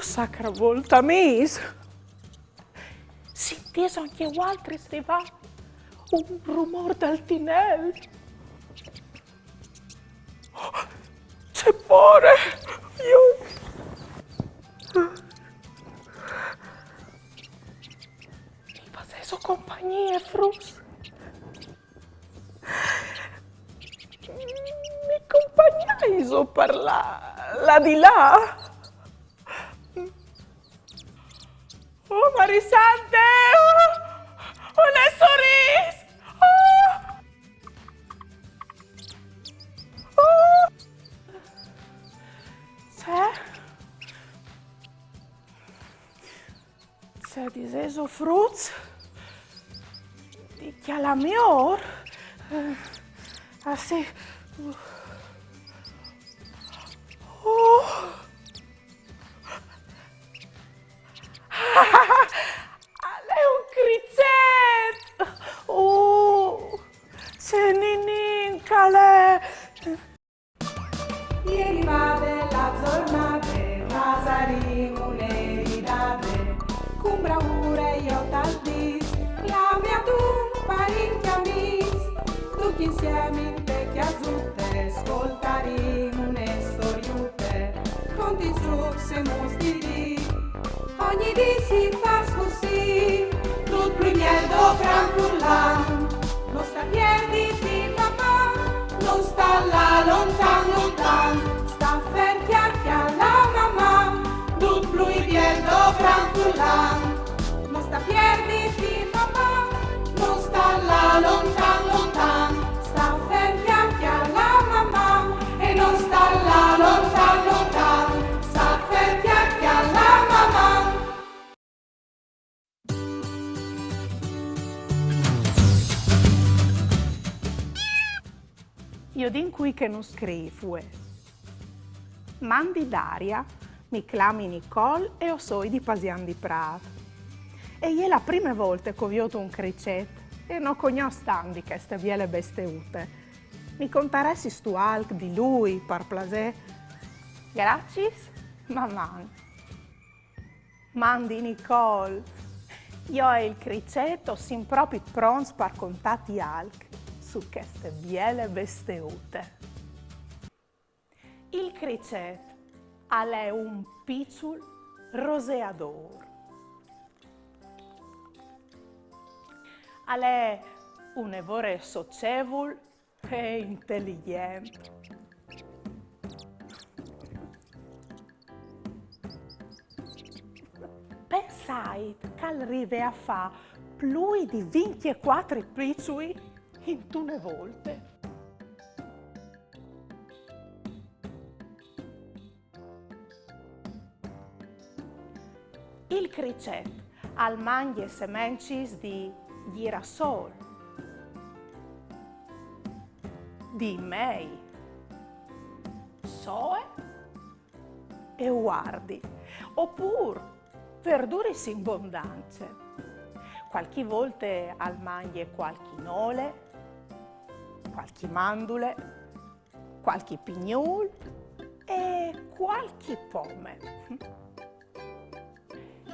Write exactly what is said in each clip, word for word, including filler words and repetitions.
Sacravolta mis! Sintîso ancje vualtris rivâ un rumôr dal tinel? Ce pôre! Jo... Mi fasêso compagnie, fruts? Mi compagnaiso par lâ, lâ di là? Oh, Marie Sante! Oh, oh, nessuno! Oh! Oh! Ce? Ce disêso, fruts? Di cjalâ miôr? Eh, ah, sì. Oh! Al è un cricet! Oh, ce ninin che al è! Ieri va de la zornade, fasarìn une ridade, cun braure jo tal dîs, clamìn un parint di amîs, ducj insiemi inte cjasute, scoltarìn une storiute, conti, zûcs e muts di dì. Ogni dì si fâs cussì, dut plui biel dal gran furlan. No sta pierditi, Maman, no sta lâ lontan, lontan. Sta fer, cjalâ, cjalâ Maman, dut plui biel dal gran furlan. No sta pierditi, Maman, no sta lâ lontan, lontan. Sta fer, cjalâ, cjalâ Maman, e no sta lâ lontan, lontan. Sta fer, cjalâ, cjalâ Maman. Viodìn cui che nus scrîf vuê. Mandi Daria, mi clami Nicole e o soi di Pasian di Prât. E je la prime volte che o viôt un cricet e no cognòs tant di cheste biele besteute. Mi contaressistu alc di lui, par plasê? Graciis, Maman. Mandi Nicole. Jo e il cricet o sin propit pronts par contâti alc su cheste biele besteute. Il cricet al è un piçul roseadôr. Al è une vore socievul e inteligjent. Pensait che al rive a fâ plui di vincjecuatri piçui intune volte. Il cricet al mangje semencis di gjirasôl, di mei, soe e uardi, opûr verduris in bondance. Cualchi volte al mangje cualchi nole, cualchi mandule, cualchi pignûl e cualchi pome.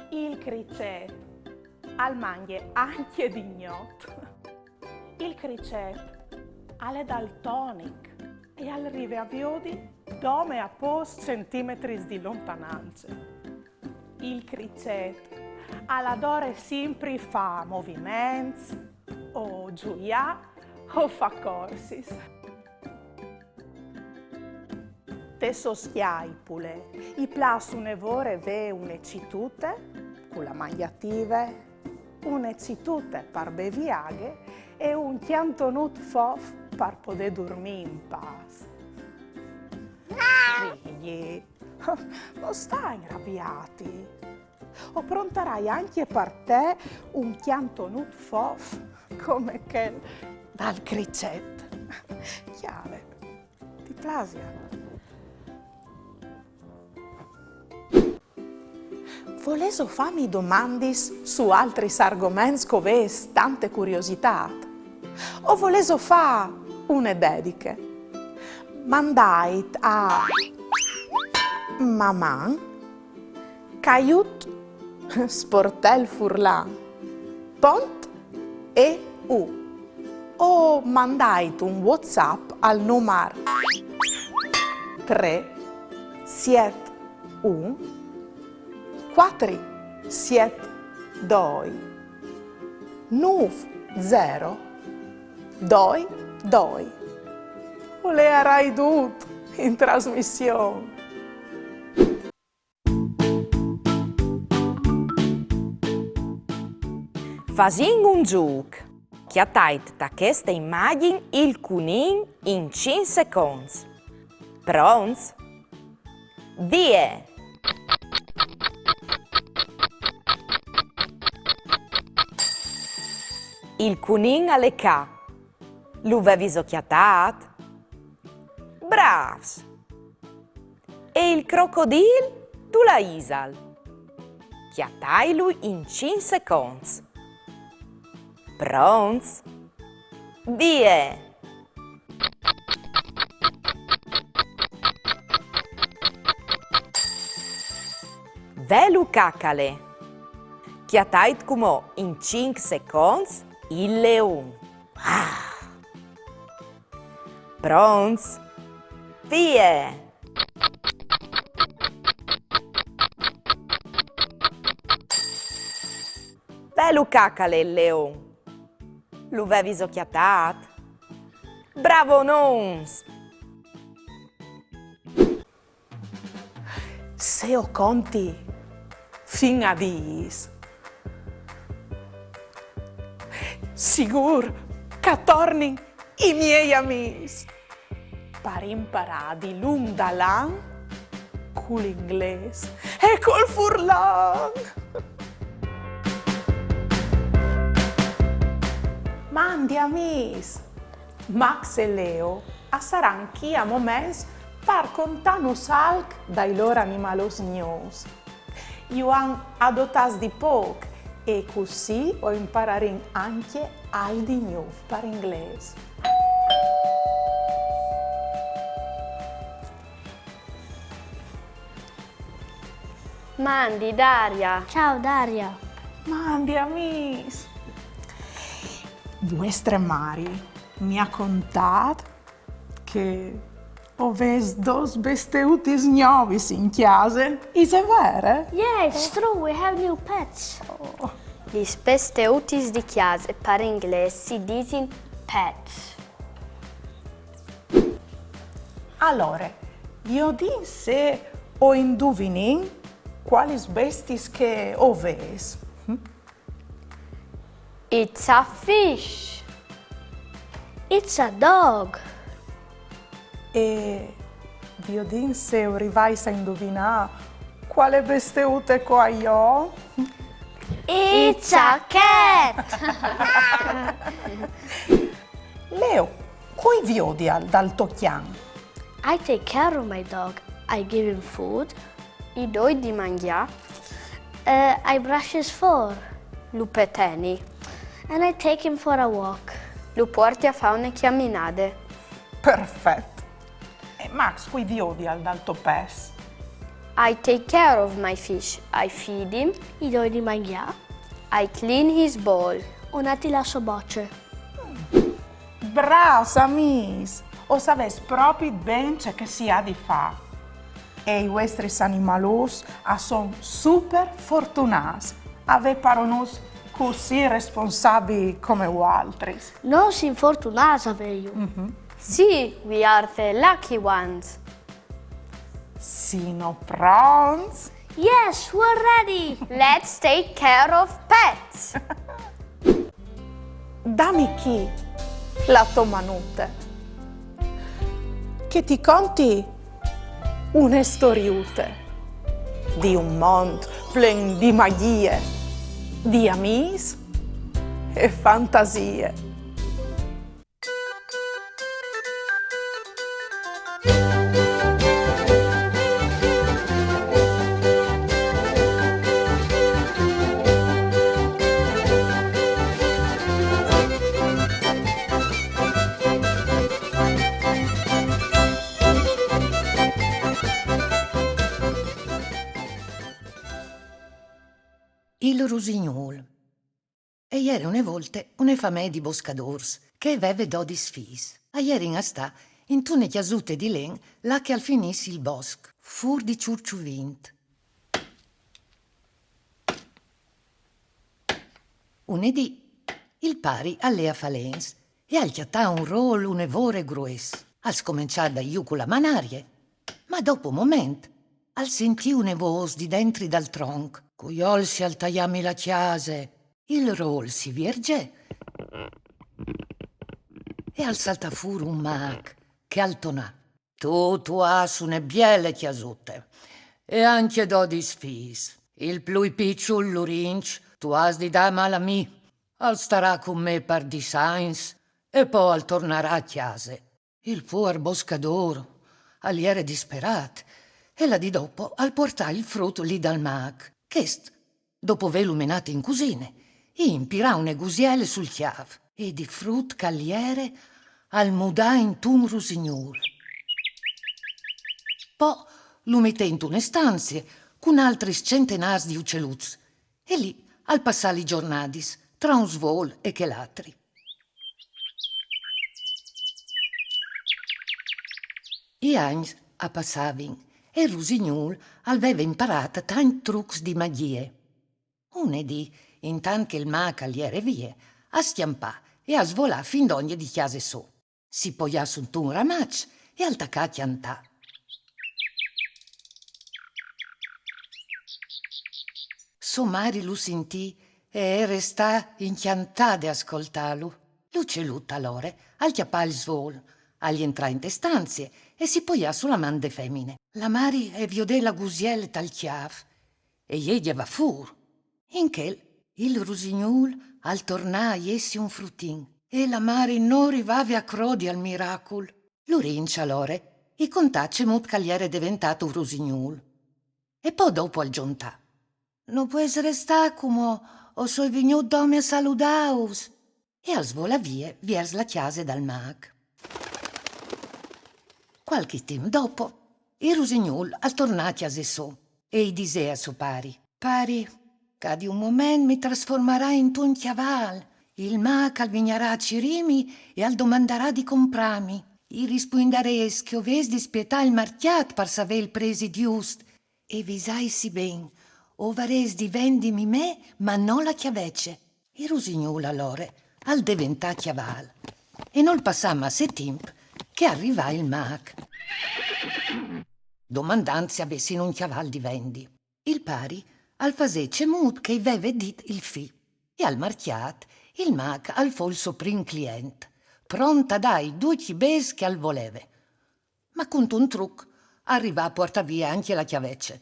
Il cricet al mangje ancje di gnot. Il cricet al è daltonic e al rive a viodi dome a pôcs centimetris di lontanance. Il cricet al adore simpri fâ moviments, o zuiâ, o fâ corsis. Te sô scjaipule i plâs une vore vê une citute, cu la mangjative, une citute par bevi aghe e un cjantonut fof par podê durmî in pâs. Vigji, no sta inrabiâti. O prontarai ancje par te un cjantonut fof come chel dal cricet. Cjale, ti plasial? Volêso fâmi domandis su altris argoments che o vês tante curiositât? O volêso fâ une dediche? Mandait a Maman Caiut sportel furlan pont e u o mandait un WhatsApp al numar trê siet un cuatri siet doi nûf zero doi doi. O leiarai dut in trasmission. Fasìn un zûc. Cjatait ta cheste imagjin il cunin in cinc seconts. Pronts? Vie! Il cunin al è ca. Lu veviso cjatât? Brâfs! E il crocodil dulà isal? Cjatailu in cinc seconts. Pronts? Vie! Velu ca che al è. Cjatait cumò in cinc seconts il leon. Ah! Pronts? Vie! Velu ca che al è il leon. Lu veviso cjatât? Bravonons! Se o conti fin a dîs, sigûr che a tornin i miei amîs par imparâ dilunc dal an cul inglês e cul furlan. Mandi amîs! Max e Leo a saran chi a moments par contânus alc dai lôr animalons gnûfs. Ju àn adotâts di pôc e cussì o impararìn ancje alc di gnûf par inglês. Mandi, Daria. Ciao, Daria. Mandi, amîs. Vuestre mari mi à contât che o vês dôs besteutis gnovis in cjase. Ise vere? Yeah, it's true. We have new pets. Oh. Lis besteutis di cjase par inglês si disin pets. Alore, viodìn se o induvinìn cualis bestiis che o vês. It's a fish. It's a dog. E viodìn se o rivais a induvinâ cuale besteute che o ai jo. It's a cat. Leo, cui viodial dal to cjan? I take care of my dog. I give him food. I doi di mangjâ. Uh, I brush his fur. Lu peteni. And I take him for a walk. Lu puarti a fâ une cjaminade. Perfet. E Max, cui viodial dal to pes? I take care of my fish. I feed him. I doi di mangjâ. I clean his bowl. O neti la sô boce. Brâfs, amîs! O savês propit ben ce che si à di fâ. E i vuestris animalons a son super fortunâts a vê paronons cussì responsabii come vualtris. Nô o sin fortunâts a vêju. Mhm. Sì, we are the lucky ones. Sino pronts? Yes, we're ready! Let's take care of pets! Dami chi la tô manute, che ti conti une storiute di un mont plen di magjie, di amîs e fantasie. Rusignûl. E jere une volte une famee di boscadôrs che e veve dodis fîs. A jerin a stâ intune cjasute di len là che al finìs il bosc, fûr di Çurçuvint. Une dì, il pari al lè a fâ lens e al cjatà un rôl une vore grues. Al scomençà a dâi jù cu la manarie, ma dopo un moment al sintì une vôs di dentri dal tronc: «Cui olsi al taiâmi la cjase?» Il rôl si viergè e al saltà fûr un mâc che al tonà: «Tu, tu âs une biele cjasute e ancje dodis fîs. Il plui piçul, Lurinç, tu âs di dâmal a mi. Al starà cun me par dîs agns e po al tornarà a cjase.» Il puar boscadôr al jere disperât e la dì dopo al puartà il frut li dal mâc. Chest, dopo vêlu menât in cusine, i impirà une gusiele sul cjâf e di frut che al jere al mudà intun rusignûl. Po lu metè intune stanzie cun altris centenârs di uceluts e li al passà lis zornadis tra un svol e chel altri. I agns a passavin e il rusignûl al veve imparât tancj trucs di magjie. Une dì, intant che il mâc al jere vie, al scjampà e al svolà fin dongje di cjase sô. Si poià suntun ramaç e al tacà a cjantâ. Sô mari lu sintì e e restà incjantade a scoltâlu. L'ucelut alore al cjapà il svol, al jentrà inte stanzie e si poià su la man de femine. La mari e viodè la gusiele tal cjâf e jê gjavà fûr. In chel, il rusignûl al tornà a jessi un frutin e la mari no rivave a crodi al miracul. Lurinç alore i contà cemût che al jere deventât un rusignûl. E po dopo al zontà: «No pues restâ cumò, o soi vignût dome a saludâus.» E al svolà vie viers la cjase dal mâc. Cualchi timp dopo, il rusignûl al tornà a cjase sô e i disè a so pari: «Pari, ca di un moment mi trasformarai intun cjavâl. Il mâc al vignarà a cirîmi e al domandarà di comprâmi. I rispuindarês che o vês di spietâ il marcjât par savê il presi just. E visaitsi ben, o varês di vendimi me, ma no la cjavece.» Il rusignûl alore al deventà cjavâl e nol passà masse timp che al rivà il mâc, domandant se a vessin un cjavâl di vendi. Il pari al fasè cemût che i veve dit il fi e al marcjât il mâc al fo il so prin client, pront a dâi ducj i bêçs che al voleve. Ma cuntun truc al rivà a puartâ vie ancje la cjavece.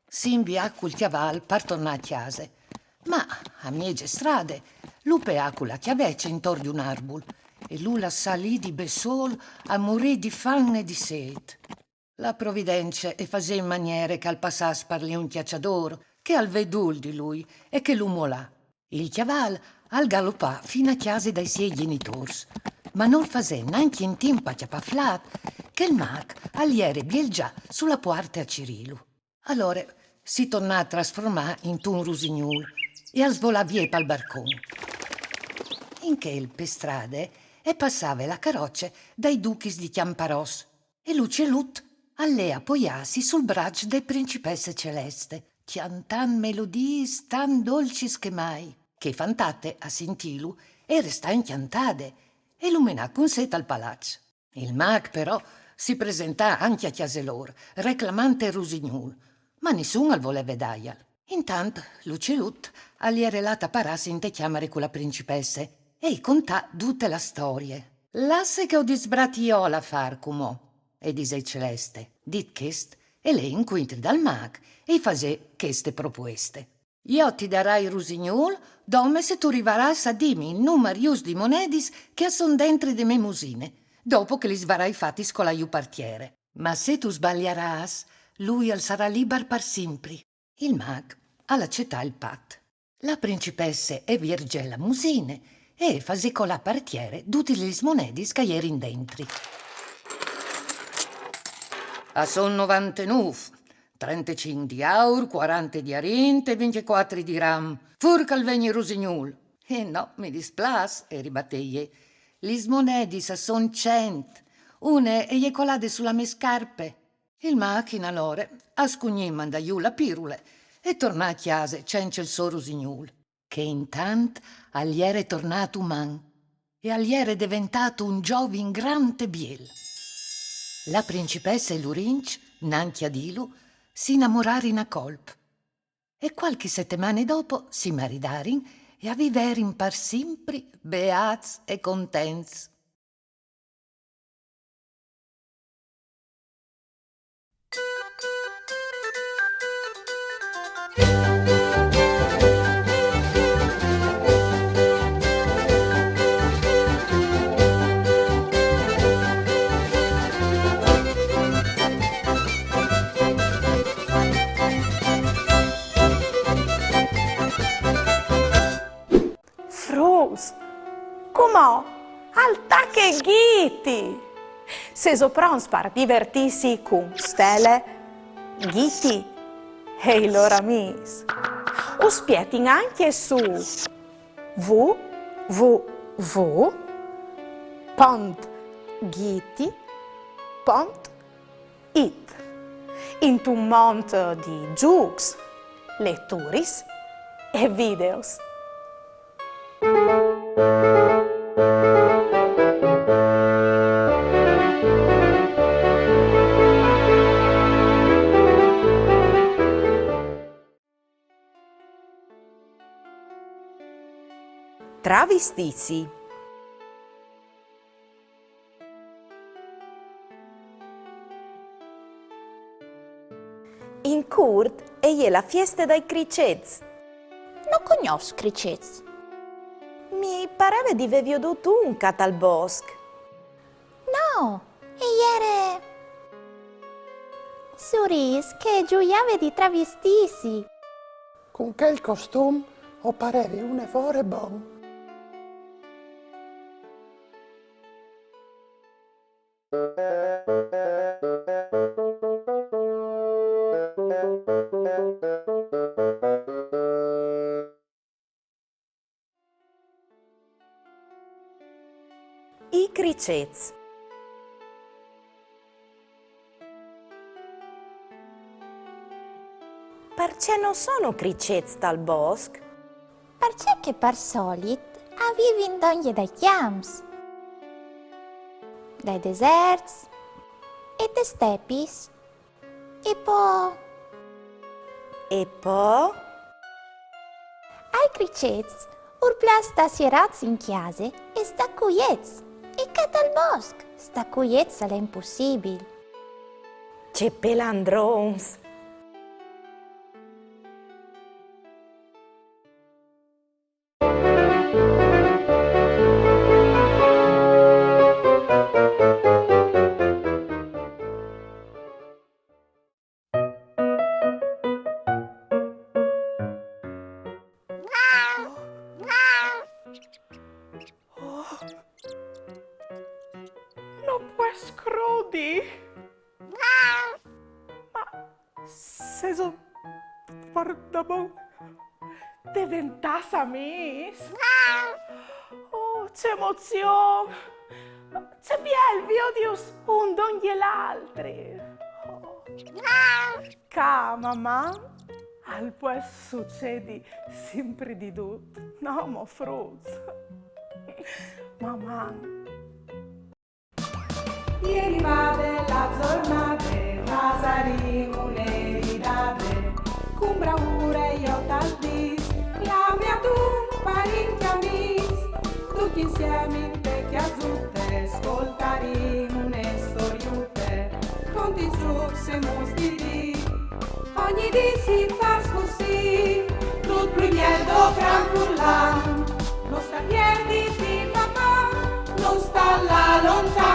Si invià cul cjavâl par tornâ a cjase, ma a mieze strade lu peà cu la cjavece intor di un arbul e lu lassà li di bessôl a murî di fam e di sêt. La providence e fasè in maniere che al passàs par li un cjaçadôr che al vê dûl di lui e che lu molà. Il cjavâl al galopà fin a cjase dai siei gjenitôrs, ma nol fasè nancje in timp a cjapâ flât che il mâc al jere biel za su la puarte a cirîlu. Alore si tornà a trasformâ intun rusignûl e al svolà vie pal barcon. In chel, pe strade, e passave la caroce dai duchis di Cjamparòs e l'ucelut al lè a poiâsi sul braç de principesse Celeste, cjantant melodiis tant dolcis che mai. Chê fantate, a sintîlu, e restà incjantade e lu menà cun sê tal palaç. Il mâc, però, si presentà ancje a cjase lôr, reclamant il rusignûl, ma nissun al voleve dâial. Intant, l'ucelut al jere lât a parâsi inte cjamare cu la principesse e i contà dute la storie. «Lasse che o disbrati jo l'afâr cumò», e disè Celeste. Dit chest, e lè incuintri dal mâc e i fasè cheste propueste: «Jo ti darai il rusignûl dome se tu rivarâs a dîmi il numar just di monedis che a son dentri de mê musine, dopo che lis varai fatis colâ jù par tiere. Ma se tu sbaliarâs, lui al sarà libar par simpri.» Il mâc al acetà il pat. La principesse e viergè la musine e e fasè colâ par tiere dutis lis monedis che a jerin dentri. «A son novantenûf, Trentecinc di aur, cuarante di arint e vincjecuatri di ram. Fûr che al vegni rusignûl. Eh no, mi displâs, e ribateie. Lis monedis a son cent. Une e je colade su la mê scarpe. Il mâc, in alore, al scugnì mandâ jù la pirule e tornâ a cjase cence il so rusignûl, che intant al jere tornât uman e al jere deventât un zovin grant e biel. La principesse e Lurinç, nancje a dîlu, si inamorarin a colp. E cualchi setemane dopo si maridarin e a viverin par simpri beâts e contents. Fruts, cumò al tache Ghiti! Sêso pronts par divertîsi cun Stele, Ghiti e i lôr amîs? Us spietin ancje su w w w pont ghiti pont it, intun mont di zûcs, leturis e videos. Travistîsi. In curt e je la fieste dai cricets. No cognòs cricets. Mi pareve di vê viodût un ca tal bosc. No, e jere Surîs che e zuiave di travistîsi. Cun chel costum o parevi une vore bon. I cricets. Parcè no sono cricets tal bosc? Parcè che par solit a vivin dongje dai cjamps, dai deserts e des stepis. E po? E po? Ai cricets ur plâs stâ sierâts in cjase e stâ cuiets. E ca tal bosc stâ cuiets al è impussibil. Ce pelandrons! Oh, no pues crodi. Ma sêso pardabon deventâts amîs? Oh, ce emozion! Ce biel viodius un dongje l'altri! Oh. Ca Maman al pues sucedi simpri di dut, no mo fruts? Maman. E rivade la zornade, fasarìn une ridade, cun braure jo tal dîs, clame adun parint e amîs, ducj insiemi inte cjasute, scoltarìn une storiute, cont i zûcs e mus di dì. Ogni dì si fâs cussì, dut plui biel do gran furlan, no sta pierdi di Maman, no sta lâ lontan.